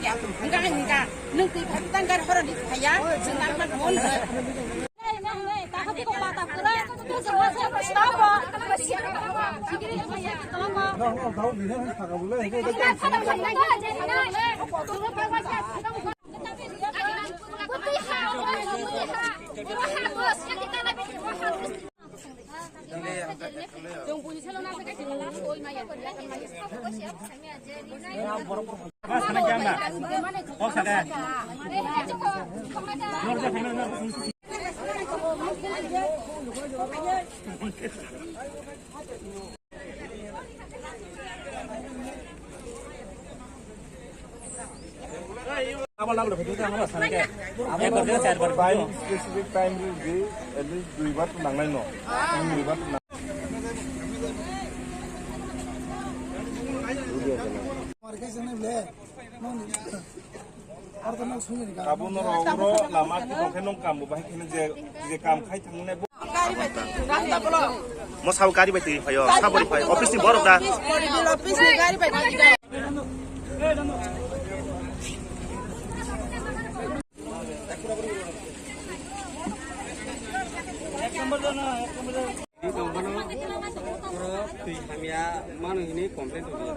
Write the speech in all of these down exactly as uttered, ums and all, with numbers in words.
Hingka hingka, nwng twi phaikhe tang gari horoni phaiya, chwng nang man mon hwno. Time, specific time rwdi, at least duibar to nangnai no. Duibar to nang- Abo norok oro lama tongkhe nong kambo bahai kheno je, je kam khai thangnai bo. Mo sabo gari bai twi phaio, sabori phai, office ni borok da. Office ni gari bai twi. Twi tongphano oro twi hamya mano hwnwi complain tongkha.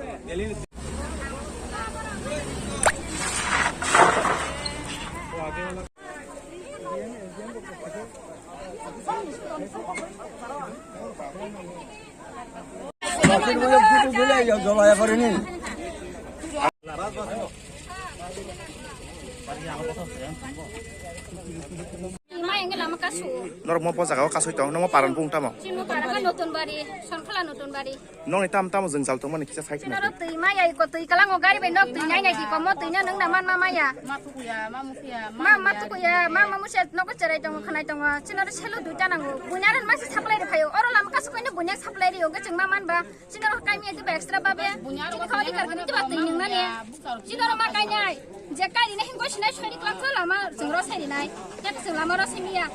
Mayang lama kasu. Norok mo po jaga o kasui tong, nomo paran bung tamo? Chini paran Notun Bari, Sonkhola Notun Bari. Nokni tam tamo jwngjal tongmani kisa sai khna. Norok twi maya iko twi kalango gari bai nok twi nai nai iko mo twi na nung na man ma maya. Ma tukuya, ma mukuya, ma mukuya, ma ma musia nogo cherai tongo khanai tongo. Chini oro selo duita nango. Bunya ran masi supply ri phaio. Oro lama kasu koino bunya supply ri ogo chwng ma man ba. Chini oro kaimi ati ba extra babe. Chini khawari kargani tiba twi nung nani. Chini oro ma kainai. Je kaini hingo sinai sori klak lama chwng ro sai rinai. Yak chwng lama ro sai miya.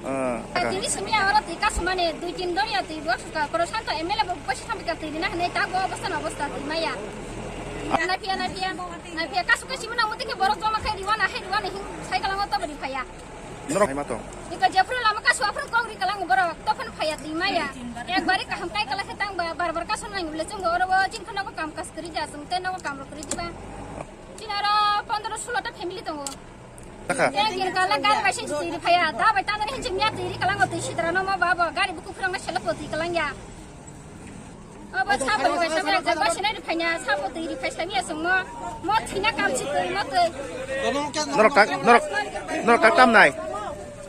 Ah, aka. Tini simi oro twi kasumani dui tin doriya twi bo suka koro santo M L A bo bosi thambi ka twi rina hwnwi ta go obostha no obostha twi maya. Na phiya, na phiya, na phiya kasu kasu muna muti ke borok joma khai riwana hai riwana hing sai kalango to bari phaya. Norok hai ma to. Iko jephru lama kasu aphru kok ri kalango borok to phan phaya twi maya. Ekbari kaham kai kala khe tang ba bar bar kasu nang bole chung oro bo chin khano ko kam kas kri ja sung te no ko kam ro kri jiba. Chin oro pondro sulo ta family tongo. Taka. Yang kiri kala gari bai sing sing phaya. Da bai tang ri hinjing ya tiri kalang o tiri sidra no mo babo. Gari buku phirang na selo po tiri kalang ya. Abo sapo ri bai sing ya jago sinai ri phanya sapo tiri phai sami ya sung mo. Mo thina kam si tiri mo tiri. Norok tak, norok, norok tak tam nai.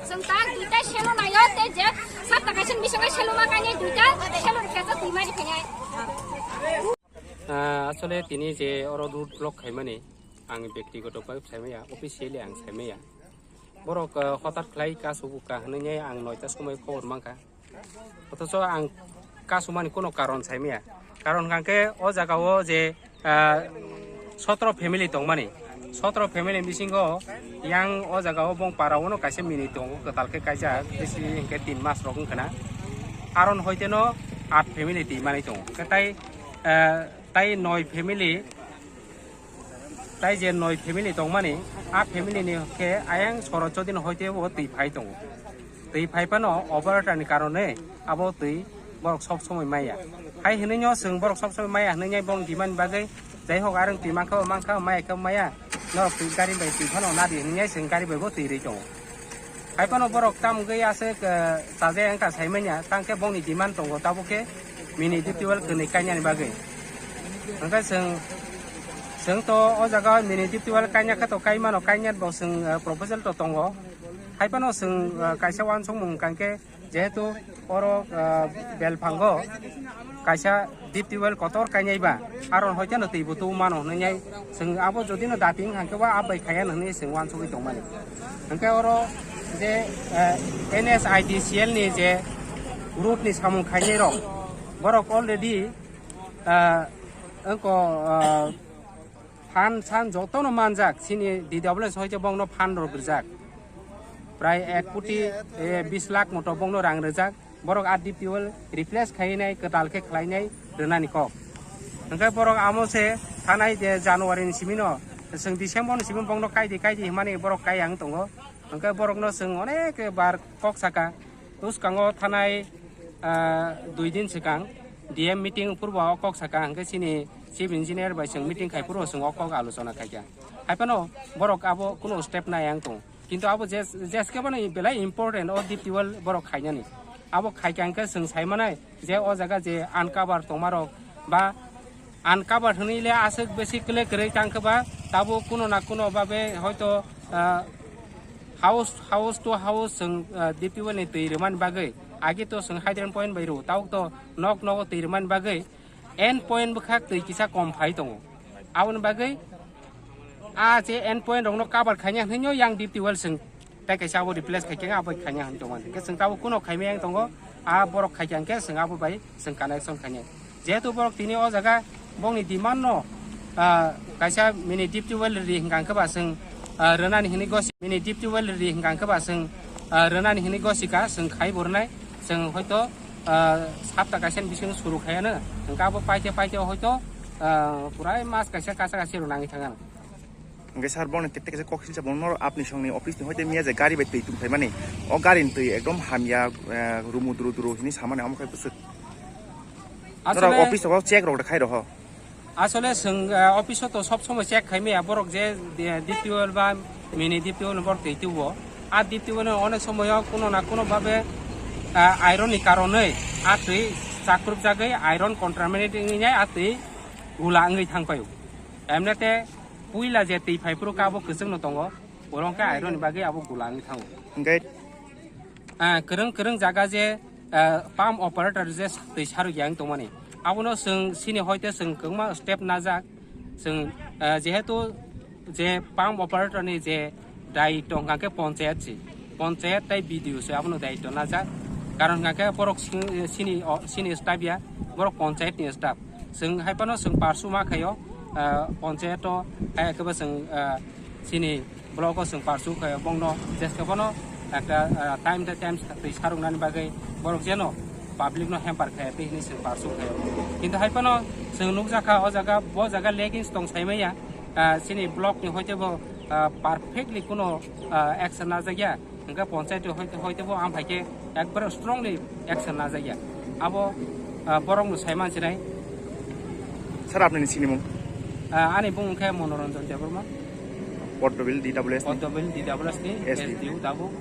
Sung tak duita selo na yo te je. Sat taka sin bising selo ma kanya duita selo ri kasa tiri mari phanya. Ah, asole tini je oro road block khaimani, ang byaktigoto bai saimaya, officially ang saimaya. Borok, ah, hotat khlai kasu ka hwnwi ang noita somoi khobor mankha. Othocho ang kasumani kono karon saimaya. Karon hwnkhe o jaga o je, ah, sotro family tongmani. Sotro family bisingo yang o jaga o bong para o no kaisa mini tongo, kwtal khe kaisa bisi hwnkhe tin mas rok wngkha na. Aron hoite no at family twi manwi tongo. Khe tai, ah, tai noi family, tai je noi family tongmani, a family ni khe ayang soro chodino hoite bo twi phai tongo. Twi phai phano operator ni karone abo twi borok sob somoi maya. Hai hwnwi no chwng borok sob somoi maya hwnwi nai bong demand bagwi, jai hok areng twi mankha, mankha, maya khe maya, norok twi gari bai twi phano nadi hwnwi nai chwng gari bai bo twi rwi tongo. Hai phano borok tam wngwi aswk, eh, chaja wngkha saimanya, tang khe bongni demand tongo, tabuk khe mini deep tubewell kwnwi kainani bagwi. Hwnkhe chwng, chwng to o jaga o mini deep tubewell kaina khe to kai mano, kainai bo chwng, eh, proposal to tongo. Hai phano chwng, eh, kaisa uansukmung hwnkha khe jehetu oro, ah, belphango kaisa deep tubewell kotor kainai ba, aron hoite no twi bo tu mano hwnwi nai chwng abo jodi no dating hwnkhe ba abai khaya hwnwi chwng uansugwi tongmani. Hwnkhe oro je, ah, N S I D C L ni je road ni samung khainai rok, borok already, ah, wngko, ah, Phan san jotono manjak, chini D W S hoite bongno phan rok rijak. Prai ek koti, eh, bis lakh moto bongno rang rijak. Borok a deep tubewell replace khainai, kwtal khe khlainai rwnani kok. Hwnkhe borok amo se thanai je January ni simino Chwng December ni simi bongno kaidi kaidi himani borok kai ang tongo. Hwnkhe borokno chwng onek bar kok saka. Bwskango thanai, ah, dui din swkang D M meeting purbo o kok saka, hwnkhe chini chief engineer bai chwng meeting khai purbo chwng o kok alochona khaikha. Haiphano borok abo kuno step nai ang tongo. Kintu abo je, jeskhe bono belai important o deep tubewell borok khainani. Abo khaikha hwnkhe chwng saimanai je o jaga je uncover tongmarok ba uncover hwnwi le aswk besi kwle kwrwi tangkhe ba tabuk kuno na kuno babe hoito, ah, house, house to house chwng, ah, deep tubewell ni twi rwmani bagwi agi to chwng hydrant point bai rw tabuk to nok nogo twi rwmani bagwi end point bwkhak twi kisa kom phai tongo. Aboni bagwi a je end point rokno cover khaina hwnwi yang deep tubewell chwng tei kaisa abo replace khai khe abo khaina hwn tongmani. Hwnkhe chwng tabuk kuno khaimaya wng tongo, a borok khai khe chwng abo bai chwng connection khainai. Jehetu borok tini o jaga bongni demand no, ah, kaisa mini deep tubewell ri hwnkha khe ba chwng, ah, rwnani hwnwi gosi, mini deep tubewell ri hwnkha khe ba chwng, ah, rwnani hwnwi gosika chwng khai bo rwnai. Chwng hoito, ah, sapta kaisa ni bisingo suru khaiya no, hwnkhe abo paite paite hoito, ah, purai mas kaisa kaisa kaisa rwnani thangano. Hwnkhe sir, bongni tete kaisa kok silsa, bongno apni songni office ni hoite miya je gari bai twi tongphaimani, o gari ni twi ekdom hamya, eh, rumu duru duru hini samani, omo khe bwswk. Asole norok office o check rok khai roho. Asole chwng, eh, office o to sob somoi check khai maya, borok je, eh, deep tubewell ba mini deep tubewell borok twi tubo. A deep tubewell no onek somoyo kuno na kuno babe, eh, iron ni karonwi a twi chakruk jagwi iron contaminate wngwi a twi gula wngwi thang paio. Emne te puila je twi phai phuru khe abo kwchwng no tongo, borok khe iron ni bagwi abo gula wngwi thango. Hwnkhe ah, kwrwng kwrwng jaga je, ah, pump operator je twi sarwi yang tongmani, abono chwng chini hoite chwng kwbangma step najak. Chwng, ah, jehetu je pump operator ni je daityo hwnkha khe ponchayat se, ponchayat tei B D O se abono daityo najak. Karon hwnkha khe borok sing-, chini o, chini staff ya, borok ponchayat ni staff. Chwng hai phano chwng parsu ma khaio, ah, ponchayat o, hai khe bo chwng, ah, chini block o chwng parsu khaio, bongno jeske bono ekta, ah, time to time twi sarwknani bagwi borok jeno public no hamper khaya twi hinwi chwng parsu khaio. Kintu hai phano chwng nukjakha o jaga, bo jaga leggings tong saimaya, ah, chini block ni hoite bo, ah, perfectly kuno, ah, action najakya. Hwnkhe ponchayat hoite, hoite bo ang phaikhe ekbare strongly action najakya. Abo, ah, borokno saiman sinai. Sir, apni ni sinimung? Ah, ani bung khe Monoranjan Debbarma. Poddobil D W S ni? Poddobil D W S ni S D O. S D O tabuk.